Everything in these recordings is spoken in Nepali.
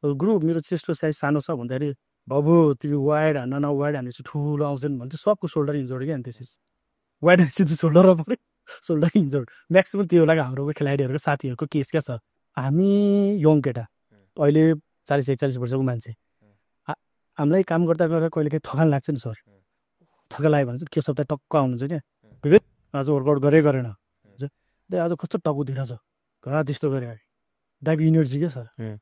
ग्रुप मेरो चेस्टको साइज सानो छ भन्दाखेरि बाबु त्यो वाइड हान्न न वाइड हानेपछि ठुलो आउँछन् भने चाहिँ सबको सोल्डर इन्जोर्ड क्या अनि त्यसपछि वाइड हानेपछि सोल्डर पऱ्यो सोल्डर इन्जोर्ड म्याक्सिमम् त्यो होला हाम्रो खेलाडीहरूको साथीहरूको केस क्या छ हामी यङ केटा अहिले 40-41 वर्षको मान्छे हामीलाई काम गर्दा गर्दा कहिले काहीँ थकान लाग्छ नि सर थकान लाग्यो भने चाहिँ के सप्ताह टक्क आउनुहुन्छ क्या विवेक आज वर्कआउट गरेन आज कस्तो टाउको दिइरहेछ कहाँ त्यस्तो गरे दाइको इनर्जी क्या सर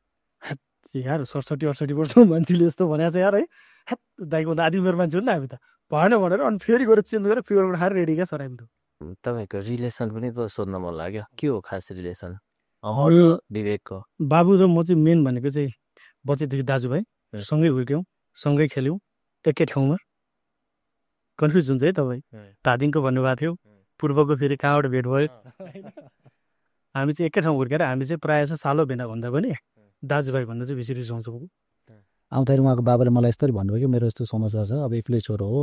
यार 67-68 वर्षको मान्छेले यस्तो भनेको छ यार है हेत दाइको आधी उमेर मान्छे हो नि हामी त भएन भनेर अनि फेरि गएर चेन्ज गरेर प्योर खाएर रेडी क्या सर हामी त तपाईँको रिलेसन पनि त सोध्न मन लाग्यो के हो खास रिलेसन विवेकको बाबु र म चाहिँ मेन भनेको चाहिँ बच्चैदेखि दाजुभाइ सँगै हुर्क्यौँ सँगै खेल्यौँ एकै ठाउँमा कन्फ्युज हुन्छ है तपाईँ धादिङको भन्नुभएको थियो पूर्वको फेरि कहाँबाट भेट भयो हामी चाहिँ एकै ठाउँ हुर्केर हामी चाहिँ प्रायः जस्तो सालो भेना भन्दा पनि दाजुभाइ भन्दा चाहिँ बेसी रिसाउँछौँ आउँदाखेरि उहाँको बाबाले मलाई यस्तरी भन्नुभयो कि मेरो यस्तो समस्या छ अब एक्लै छोरो हो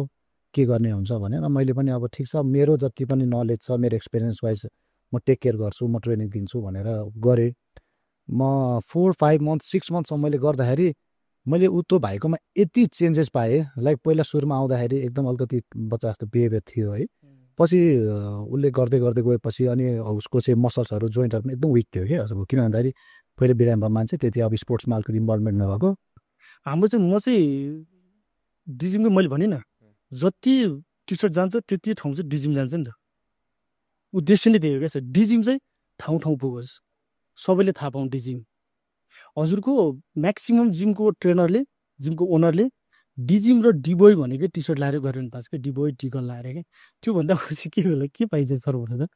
के गर्ने हुन्छ भनेर मैले पनि अब ठिक छ मेरो जति पनि नलेज छ मेरो एक्सपिरियन्स वाइज म टेक केयर गर्छु म ट्रेनिङ दिन्छु भनेर गरेँ म 4-5 मन्थ 6 मन्थसम्म मैले गर्दाखेरि मैले त्यो भाइकोमा यति चेन्जेस पाएँ लाइक पहिला सुरुमा आउँदाखेरि एकदम अलिकति बच्चा जस्तो बिहेभियर थियो है पछि उसले गर्दै गर्दै गएपछि अनि उसको चाहिँ मसल्सहरू जोइन्टहरू पनि एकदम विक थियो क्या किन भन्दाखेरि पहिले बिरामी मान्छे त्यति अब स्पोर्ट्समा अलिकति इन्भल्भमेन्ट नभएको हाम्रो चाहिँ म चाहिँ डिजिमको मैले भने न जति टी सर्ट जान्छ त्यति ठाउँ चाहिँ डिजिम जान्छ नि त उद्देश्य नै त्यही हो क्या सर डिजिम चाहिँ ठाउँ ठाउँ पुगोस् सबैले थाहा पाउँ डिजिम हजुरको म्याक्सिमम् जिमको ट्रेनरले जिमको ओनरले डिजिम र डिबोय भनेको टी सर्ट लाएर गरेर पाएको क्या डिबोय टिकल लाएर क्या त्योभन्दा पछि के होला के पाइन्छ सर भनेर